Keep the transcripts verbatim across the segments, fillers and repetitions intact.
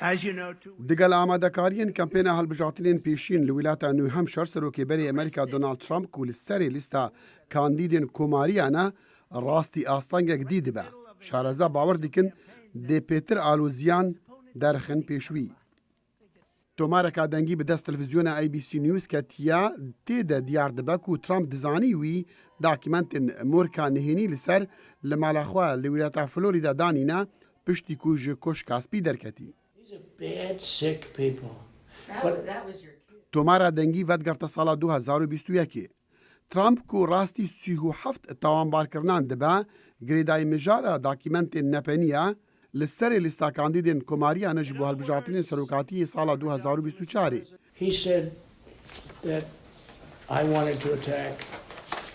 Digel amadekariyên kampêna hilbijartinên pêşîn li wilata New Hampshire, serokê berê Amerîka Donald Trump ku li serê lîsta kandîdên komariyan e, rastî astengek dî dibe. Şareza bawer dikin dê pêtir aloziyan derxin pêşwî. Tomareka dengî bi dest televîzyona A B C News ketiya, tê de diyar dibe ku Trump dizanî wî dokûmentên morka nihênî li ser li mala xwe li wilata Florida danîne, piştî ku ji koşka spî derketî. These are bad, sick people. That But was, that was your kid. Tomara dengî vedigerte sala du hezar û bîst û yekê. Trump ku rastî sî û heft tawanbarkirinan dibe, girêdayî mijara dokûmentên nepenî ye, li serê lîsta kandîdên komariyan e ji bo hilbijartinên serokatiyê sala du hezar û bîst û çarê. He said that I wanted to attack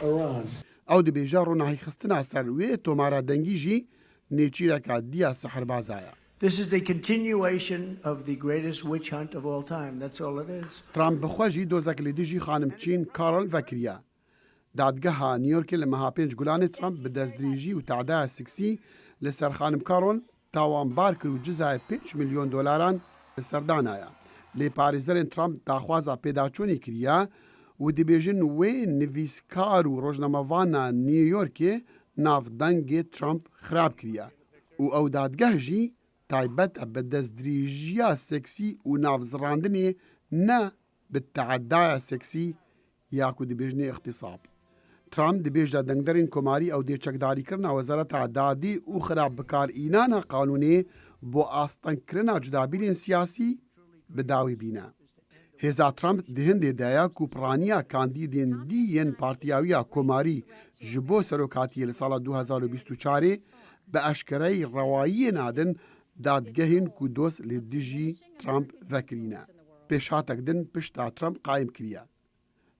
Iran. Ew dibêje ronahîxistina ser wê tomara dengî jî nêçîreka diya sihirbaza ye. This is the continuation of the greatest witch hunt of all time. That's all it is. Trump bi xwe jî dozek li dijî xanim Jean Carroll vekiriye. Dadgeha New Yorkê li meha pênc Gulanê Trump bi destdirêjî û tehdaya seksî li ser xanim Carroll tawanbar kir û cizayê pênc milyon dolaran li ser danaya. Lê parêzerên Trump daxwaza pêdaçûnê kiriye û dibêjin wê nivîskar û rojnamevana New Yorkê navdengê Trump xirab kiriye û ew dadgeh jî taybet e bi destdirêjiya seksî û navzirandinê, ne bi teedaya seksî ya ku dibêjinê îxtîsab. Trump dibêje dengderên komarî ew dê çekdarîkirina Wezareta Dadî û xirab bikarînana qanûnê bo astengkirina cudabînên siyasî bi dawî bîne. Hêza Trump di hindê de ye ku piraniya kandîdên dî yên partiya wî ya komarî ji bo serokatiyê li sala du hezar û bîst û çarê bi eşkereyî rewayiyê nadin dadgehên ku doz li dijî Trump vekirîne. Pêşhatek din pişta Trump qayim kiriye.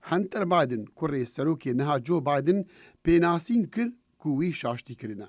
Hunter Biden, kurê serokê niha Joe Biden, pênasîn kir ku wî şaştî kirine.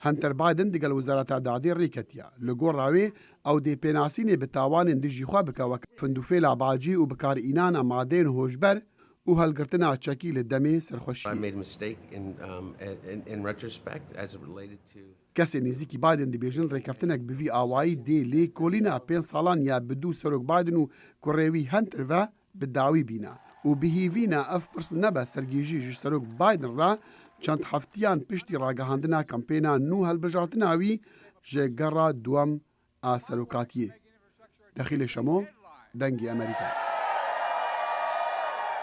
Hunter Biden digel Wezareta Dadê rêketiye. Li gora wê, ew dê pênasînê bi tawanên dijî xwe bike, wek findûfêla bacî û bikarînana madeyên hoşber û helgirtina çekî li demê serxweşiyê. I made a mistake in, um, in, in retrospect as it related to Kesên nêzîkî Biden dibêjin rêkeftinek bi vî awayî dê lêkolîna pênc salan ya bi dû Serok Biden û kurê wî Hunter ve bi dawî bîne û bi hîvî ne ev pirs nebe sergêjî ji Serok Biden re çend heftiyan piştî ragihandina kampêna nû hilbijartina wî ji gera duwem a serokatiyê. Dexîlê Şemo, Dengê Amerîka.